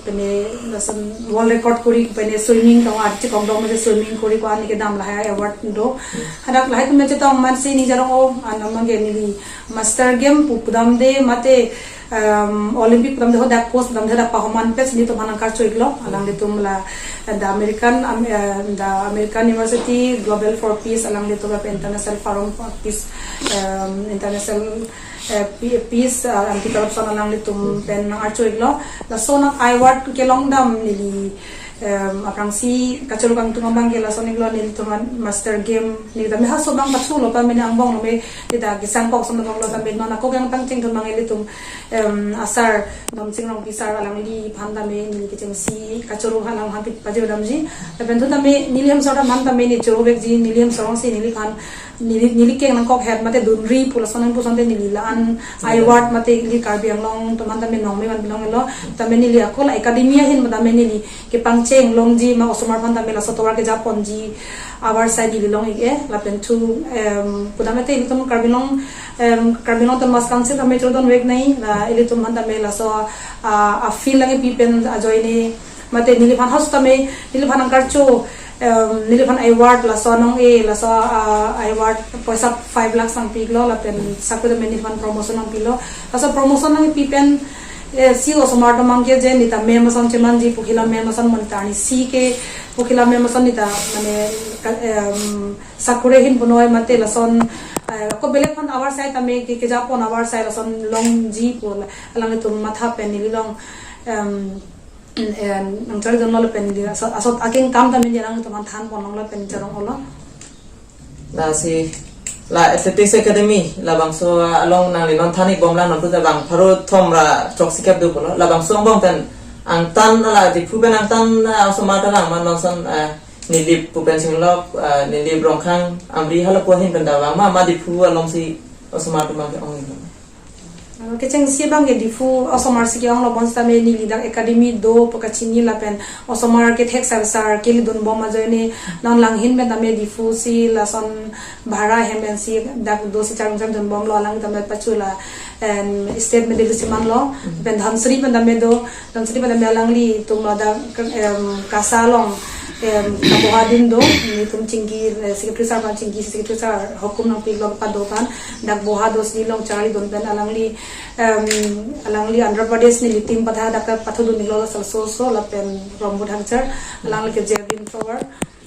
pine lason world record kori, pine swimming ko archi kong do, mate swimming kori ko ani kedam lahai award do. Hadak lahai atum chetong mansi ning charong-o, anam ke neli Master Game pu pudamde mate, em, Olympic pudamde hadak coach pudamde hadak pahoman pes nelitum aphan nangkarcho iklo, alanglitum la, eh, the American, am-, eh, the American University Global for Peace, alanglitum la International Forum for Peace, em, International, eh, Pe-, Peace, eh, anti corruption alanglitum pen nangarcho iklo. Laso nang award kelong dam neli Em, aphrangsi kachoro kangtung abang ke lason iklo, nelitum an master game, neli tame haso abang pathu lo pa mene angbong lo me, neli ta kesang kok som lo lo tame non ako kangtang cheng thun abang ilitum, em, asar Domsing Rongpi sar alangliphan tame neli kechengsi kachoro halang hampit pajir damji. Lapen thu tame neli hem sar man tame neli choro vekji, neli hem sar si neliphan neli, neli keng nangkok het mate dunri pu lason nangpu asonte neli la-an award mate ili Karbi Anglong atum aphan tame nongme van bilong lo. Tame neli ako la academy ahin tame neli kepangcheng longji ma osomar aphan tame laso tovar kejaponji avarsai neli long ik-e. Lapen thu, em, kudam mate ilitum Karbi Anglong, em, Karbi Anglong Autonomous Council tame chodon vek nai, la ilitum aphan tame laso, ah, a field lang pipen ajoine mate neliphan haso tame, neliphan angkarcho, em, neliphan award laso anong-e, laso, ah, award poisa five lakhs nangpi iklo, lapen sakuri tame neliphan promotion nangpilo. Laso promotion nangpipen, eh, si osomar atum abang ke je neli ta mem ason chemanji pu hila mem ason mon ta ni si ke pu hila mem ason neli ta mane ka-, em, sakuri ahin punoi mate lason, eh, ako belek aphan avarsai tame ke kejapon avarsai lason longji pu la-, alanglitum matha pen neli long, em, eh, nangchari don lo lapen di asot, asot akeng kam tame neli alanglitum aphan than pon long lapen charong olo. Lasi la Athletics Academy labangso along nangli non than ik bom lang nontu ta bang pharo thom ra throksi kep do pulo. Labangso angbong pen angtan la Diphu pen angtan, ah, osomar ta lang man bangson, ah, Nilip Bhupen Singh Lok, ah, Nilip Rongkhang Amri hala pu ahin pen ta vang ma, ma Diphu alongsi osomar atum abang ke-ong iklo? Ah, kechengsi abang ke Diphu osomar si ke-ong lo bonsitame neli dak academy do pu kachini lapen osomar kethek sar sar kele dun bom ajoine non langhin pen tame Diphu si lason bhara hem pensi dak do si charong charong dun bom lo, alang tame pachu la, em, state medal si man lo. Pen Dhansiri pen tame do, Dhansiri pen tame alanglitum ladak, em, KASA along, em, kaboha dun do, nelitum chingki, eh, secretary sir aphan chingki, secretary sir hukum nangpi lo pado aphan, dak boha do si long charli dun pen alangli, em, alangli Andhra Pradesh neli team patha dak pathu dun lo sal so so lapen Rombut Hangchar, alangli ke javelin thrower,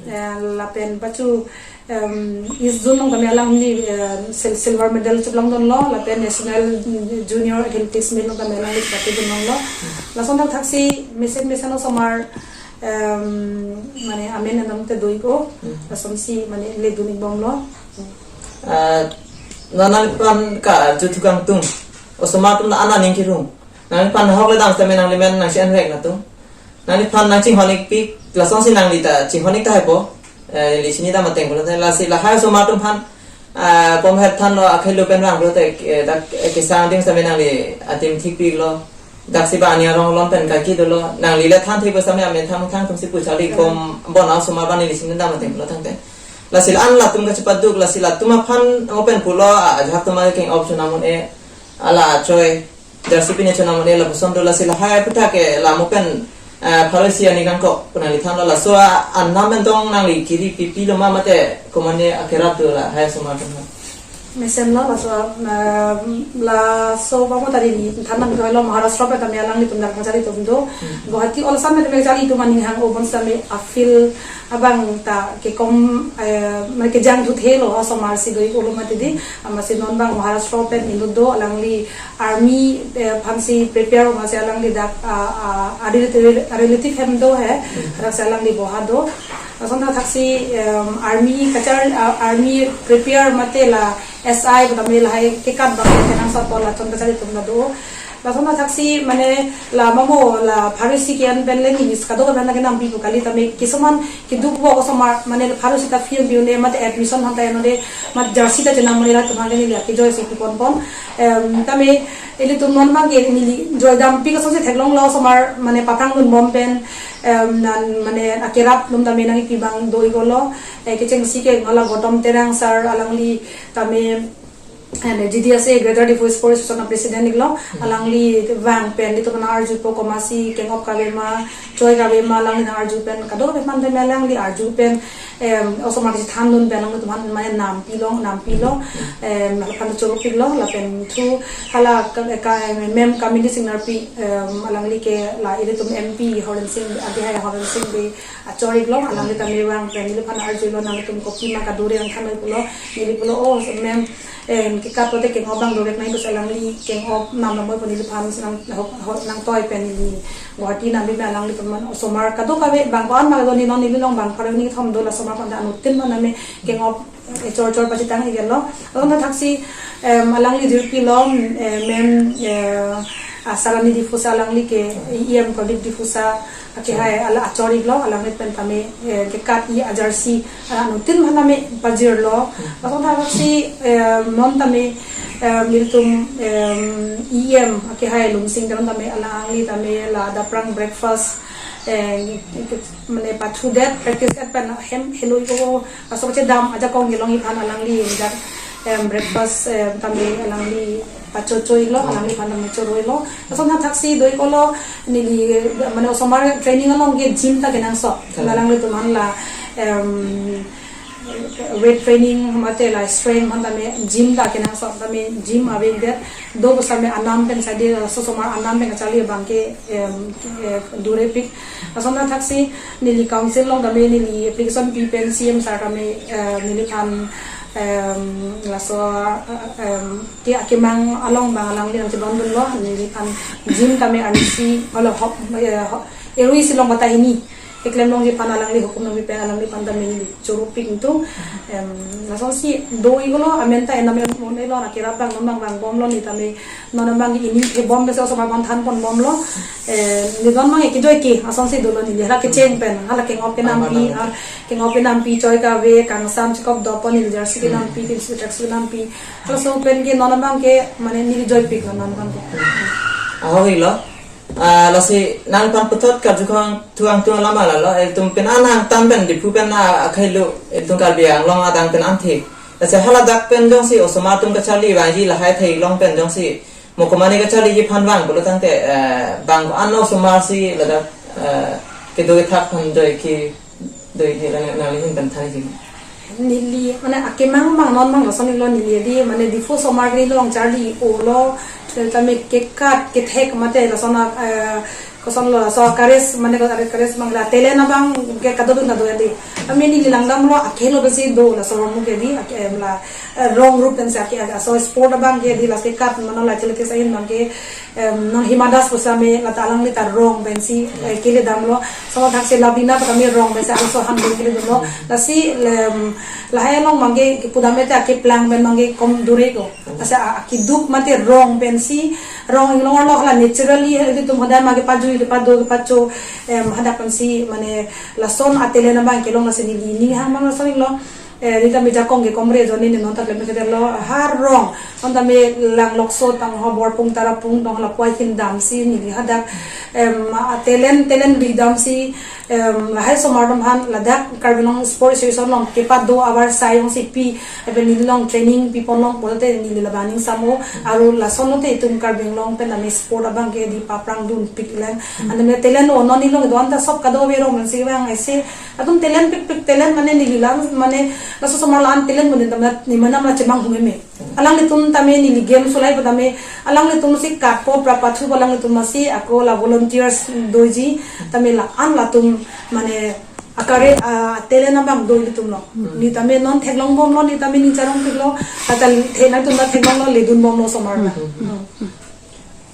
eh, lapen pachu, em, East Zone along tame alangli, em, sil-, silver medal cheplang dun lo, lapen National Junior Athletics Meet along tame alangli participate dun lo. Lason thak thaksi mesen mesen osomar, em, mane amen amen te do ik-o, lasonsi mane le dun ik bom lo. Ah, non nangphan kajuthu kangtung osomar atum la-an aning kirung. Nangphan hok le dam tame nangli men nangsi-en rek na tum. Nangliphan nangchinghon ikpik, lasonsi nangli ta chinghon ik tahai po. Eh, neli chini dam ateng pulo te, lasi lahai osomar atum aphan, ah, pom het than lo akhei lo pen vang pulo te, eh, dak, eh, kesang adim sitame nangli adim thik pik lo. Dak si ba ani arong lon pen kaki dolo. Nangli le than thik pu sitame amen thang thang atum si pu charli kom bon osomar abang neli chini dam ateng pulo tangte. Lasi la-an latum kachepaduk, lasi latum aphan open pulo, ah, ajahak atum akeng option amun e, ala achoi. Jersey pine chonam ne lapuson do, lasi lahai aphuthak ke la mo pen, eh, pharo isi ani kangkok pu nangli than lo, laso a-, anam pen tong nangli kiri pipi lo ma mate komane akerap do lahai osomar atum aphan? Mesen lo laso, eh, laso ba mo tari ni than nang lo Maharashtra pen tame alanglitum dak charli atum do. Guwahati olsam pen tame charli atum aning hang o bonsitame a field abang ta kekom, eh, mane kejang thuthe lo osomar si do ik-o lo mati di, amatsi non abang Maharashtra pen inut do alangli army, eh, aphansi prepare amatsi alangli dak, ah, ah, a rel-, rel-, a relative hem do he, dak si alangli boha do. Lason thak thaksi, em, army kachar, ah, army prepare mate la S I pu tame lahai kekat bang kenangsot pu latum kacharli atum ta do. Lason thak thaksi mane la mamo la pharo isi ke-en pen le neli kadokave aphan kenampi pu kali tame kisuman keduk vo osomar mane pharo isi ta field bi un-e mate admission aphan ta en un-e mate jersey ta chenam un-e latum aphan ke neli akejoi si pu pon pon. Em, tame ilitum non abang ke neli joi dampi kaso si theklong lo osomar mane pathang dun bom pen, em, non mane akerap atum tame nangpi abang do ik-o lo, eh, kechengsi ke nala Gautam Terang sir alangli tame, eh, G D S A Greater Diphu Sports Association a president ik lo, alangli vang pen ilitum nang arju po komatsi kengop kave ma, choi kave ma, alangli nang arju pen kadokave aphan tame alangli arju pen, em, osomar si than dun pen alanglitum aphan mane nampi long, nampi lo, em, aphan choro pik lo, lapen thu hala ka, ka, em, ma'am Kamini Singh Narpi, em, alangli ke la ilitum M P Horen Sing, Adi hai Horen Sing Bey achor ik lo, alangli tame vang pen neliphan arju lo nangtum kopi ma kadure ang than noi pulo, neli pulo, oh, ma'am, Em, kekat pote kengop abang dorek nai pusi alangli kengop nam lamoi pu neliphan nang, ho, ho, nangtoi pen neli Guwahati nangpi pen alanglitum man osomar kadokave bang ko-an bang do ni non neli long bang pharo ni thom do la osomar aphan ta anuttin man name kengop, eh, chor chor pachethang iklo. Lason thaksi, em, alangli jirpi long, em, mem, eh, ah, Sarani Diphusa alangli ke E M Pradip Diphusa, ake hai ala achor iklo, alangli pen tame, eh, kekat i ajarsi, ah, anuttin man name pajirlo. Lason thaksi, eh, non tame, eh, nelitum, em, E M ake hai Lumsing Teron tame alangli tame la daprang breakfast, eh, mane pathudet practice et pen hem helui ko laso chedam ajakong kelong iphan alangli jak, em, breakfast, em, tame alangli pachocho iklo, alangliphan tame choro iklo. Lason thaksi doi kolo neli mane osomar training along ke gym ta kenangsot. Kalang. Alanglitum an la, em, weight training mate la strength aphan tame gym ta kenangsot tame gym avengdet do pusitame anam pen sadi laso osomar anam pen kacharli abang ke, em, eh, durepik. Lason thaksi neli council along tame neli application pi pen C M sir tame, eh, neliphan, em, laso, eh, em, ke akemang along bang alangli nangchedondunlo, neliphan gym tame arnisi olo ho, eh, ho, erui si long bata hini keklem longji aphan alangli hukum nangpi pen alangliphan tame neli choropik nelitum. Em, lasonsi do iklo amen ta enam em mon elo na kerap bang non bang bang bomlo ni tame non bang ini ke bom besi osomar aphan than pon bomlo. Eh, ni don mang eki do eki asonsi dolo neli hala kecheng pen hala kengop kenampi, ah, kengop kenampi choi kave kangsam chikop do pon neli jersey kenampi, jeans tracks kenampi. Halaso pen ke non bang ke mane neli joipik non bang ke. Ahok iklo. Ah, lasi nangphan puthot karjukhang thuang thuang lama lalo, eh, ilitum pen anang tam pen Diphu pen, ah, akhai lo, eh, ilitum Karbi Anglong adang pen anthe. Lasi haladak pen jongsi osomar atum kacharli vangji lahai theilong pen jongsi mokomane kacharliji aphan vang pulo tangte, eh, bang ko-an osomar si ladak, eh, kedo kethak aphan joi ke doi ke lang nangli ahin pen than ikji. Neli, mane akemang mang non mang lason iklo neli di, mane Diphu osomar ke neli long charli olo, tame kekat kethek mate lason, eh, kosonlo laso courage, mane courage mang la talent abang ke kadodun kado di. Tame neli langdamlo akhelo besi do laso romu ke di, ake, em, la, eh, rong rup pen si ake, ake, laso sport abang ke di, lasi kekat mane la chele ke sain abang ke, em, nang Hima Das pusitame lata alangli ta rong pensi, eh, keledamlo. Lason thaksi Lavina pusitame rong pensi arloso han pen keledamlo. Lasi, em, lahai along bang ke kepudam et akeplang pen bang ke kom dure ko. Lasi a, akeduk mate rong pensi, rong inglong arlo hala naturally hala ilitum hodai bang kepajui kepado kepacho, em, hadak pensi mane lason a talent abang kelong lasi neli ning hang bang lason iklo. Eh, neli tame jakong ke komre joni ni non ta klem kedetlo, ha rong non tame Langlokso tang ho Borpung Tarapung tong hala puai hin damsi neli hadak, em, a talent, talent ri damsi, em, lahai osomar atum aphan ladak Karbi Anglong Sport Association along kepado abar sai jongsi pi, eh, pen neli along training pi pon long pulote neli labang ning samo, aru lason lote itum Karbi Anglong pen tame sport abang ke di paprang dunpik lang. Anta me talent o non neli along don ta sop kadokave rong pensi vang ese atum talent pikpik talent mane neli lang mane laso osomar la-an talent mane tame ni manam la chemang humeme. Alanglitum tame neli game sulai pu tame alanglitum si kapo prapathu alanglitum masi ako la volunteers doji tame la-an latum mane akare, ah, talent abang do ilitum lo. Ni tame non theklong bomlo, ni tame ning charong piklo, atal the nangtum ta theklonglo ledun bomlo osomar na.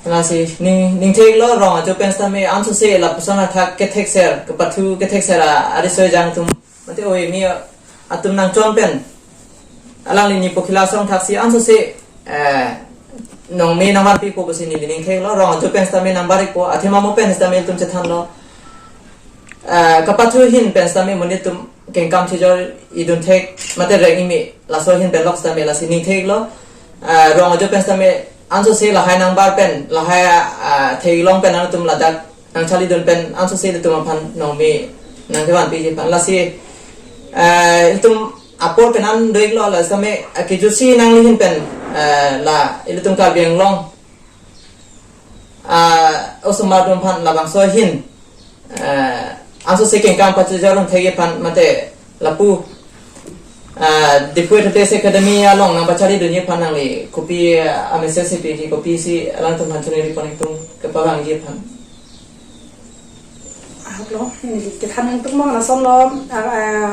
Lasi ning, ning theklo rong ajo pen sitame ansose lapuson athak kethekser, kepathu kethekser a, ariso ejang atum. Mate oi mi atum nangchon pen. Alangli ni pokhila asong thaksi ansose, eh, nongme nangvanpi ko pusi neli ning theklo, rong ajo pen sitame nangbarik ko, athema mo pen sitame ilitum chethanlo. Eh, kepathu ahin pen sitame monit atum kengkam chejor idun thek, mate reng imi laso ahin pen lok sitame lasi ning theklo. Eh, rong ajo pen sitame ansose lahai nangbar pen, lahai, ah, theilong pen nangtum ladak nangcharlidun pen ansose ilitum aphan nongme nangkevanpiji aphan lasi, eh, ilitum apor pen an do iklo la sitame, eh, kejutsi nangli ahin pen, eh, la ilitum Karbi Anglong, ah, osomar atum aphan labangso ahin, eh, ansose kengkam pachejor un thekji aphan mate lapu, ah, Diphu Athletes Academy along nangpacharlidunji aphan nangli kopi, ah, a-message si piji, kopisi alangtum aphan chuniri pon itum kepavangji aphan. Ahok lo, neli kethan nangtum mang lasonlo, ah, ah,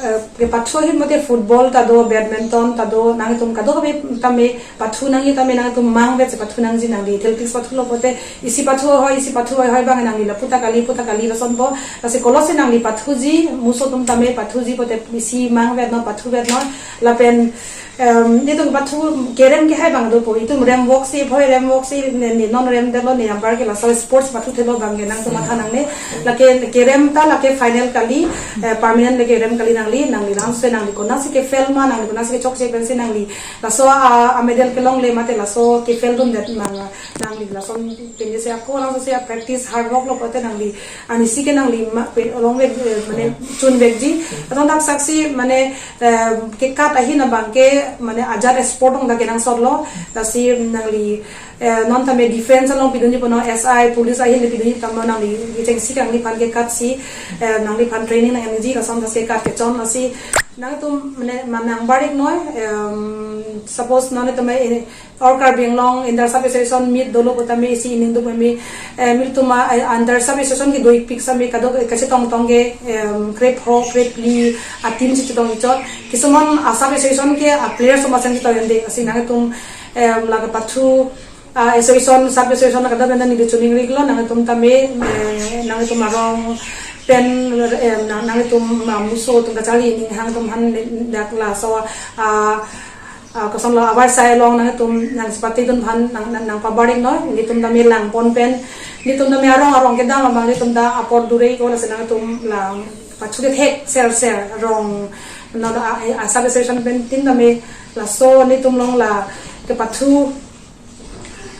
Eh, kepathu ahin mate football ta do, badminton ta do, nangtum kadokave tame pathu nangji tame nangtum mangvet si pathu nangji nangli. Athletics pathulo pote isi pathu ahoi, isi pathu ahoi ahoi bang nangli lapu ta kali, pu ta kali lasonpo. Lasi kolo si nangli pathuji, muso atum tame pathuji pote isi mangvet non, pathuvet non. Lapen, em, netum pathu kerem ke hai bang dopo. Itum rem vok si, bhoi rem vok si, ne, ne non remdetlo, ne number ke laso sports pathuthelo bang ke nangtum matha nangne. Lake kerem ta lake final kali, eh, permanent lake rem kali nangli, nangli langsung nangli konatsi ke-fail ma, nangli konatsi kechokche pensi nangli laso a, a medal kelongle mate laso ke-fail dundet nang, nangli lason pensi ako langsung si practice hard work lo pote nangli anisi ke nangli ma, pe, longvek, eh, mane chunvekji. Atong dak saksi mane, eh, kekat ahin abang ke mane ajat sport ong dak kenangsotlo. Lasi nangli, eh, non tame defense along pidunji pono, S I, police ahin le pidunji tame nangli kechengsi nangliphan kekat si, eh, nangliphan training nang-enji lason dak kekat kechon lasi nangtum mane ma nangbarik noi, em, suppose non tame, eh, or Karbi Anglong Inter Sub Association meet dolo potame isi ining duk meme, eh, miltuma, eh, Inter Sub Association kedo-ik pik same kadok, eh, kachetong tong ke, em, krepho, krepli a team si chetong-ik chot. Kisuman a sub association ke a players atum asen chetong-ik de. Lasi nangtum, em, la kepathu, ah, association, sub association kadokave neli choningri-iklo, nangtum tame, eh, nangtum arong pen, em, nang, nangtum amuso atum kacharli aning hang atum aphan dak laso, ah, ah, kosonlo, abar sai along nangtum nangchepatedun aphan nang, nang, nangpabarik noi, netum tame langpon pen, netum tame arong arong kedam abang netum ta apor dure ko, lasi nangtum la pathu kethek ser ser rong, no, a, a sub association pen tin tame laso netum along la kepathu,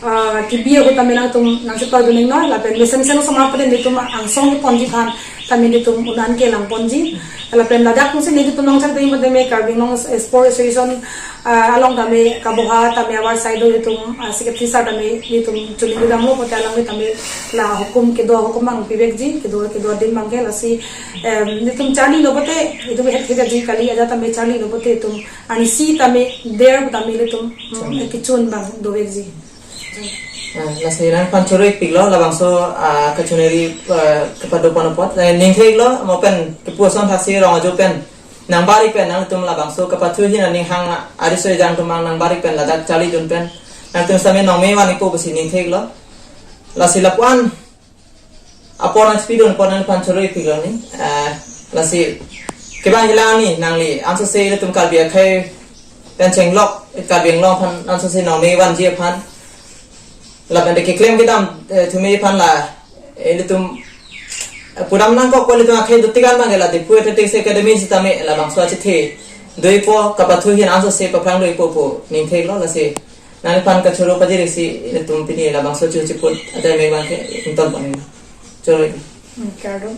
ah, kebi ahut tame nangtum nangchepatedun noi, lapen mesen mesen osomar pen netum angsong ponji aphan tame netum un-an ke langponji. Lapen ladak si netum nangchak dei mate me Karbi Anglong Sport Association, ah, along tame kaboha tame abar sai do netum, ah, secretary sir tame netum choningri damlo pote alang tame la hukum kedo, hukum abang pivekji, kedo, kedo adim abang ke lasi, em, netum charlilo pote itum het het ji kali, ajat tame charlilo pote itum anisi tame der tame netum, mm, kechun abang dovekji. Ah, lasi nangphan choro-ik piklo, labangso, ah, kachoningri, ah, kepado pon apot. Eh, ningthek-iklo, mo pen kepu ason thaksi rong ajo pen nangbarik pen nangtum labangso kepathu ahin aning hang ariso ejang atum abang nangbarik pen ladak charlidun pen nangtum same nongme van-ikpo pusi ningthek-iklo. Lasi lapu-an apor nangchepidun apor nangphan choro-ik piklo ni. Eh, lasi kevang jilang ni nangli ansose ilitum Karbi akhei pen chenglok, Karbi Anglong aphan ansose nongme vanji aphan. Lapen de keklem kedam, eh, thume aphan la, eh, ilitum, eh, pudam nangkok ko ilitum akhei dotik an abang ke la Diphu Athletics Academy sitame labangso achethe doipo, kepathu ahin ansose paphrang doipo pu ningthek-iklo. Lasi nangphan kachoro pajirsi ilitum pini labangso chu chiput adai me abang ke ington pon. Choro. Hmm, kardom.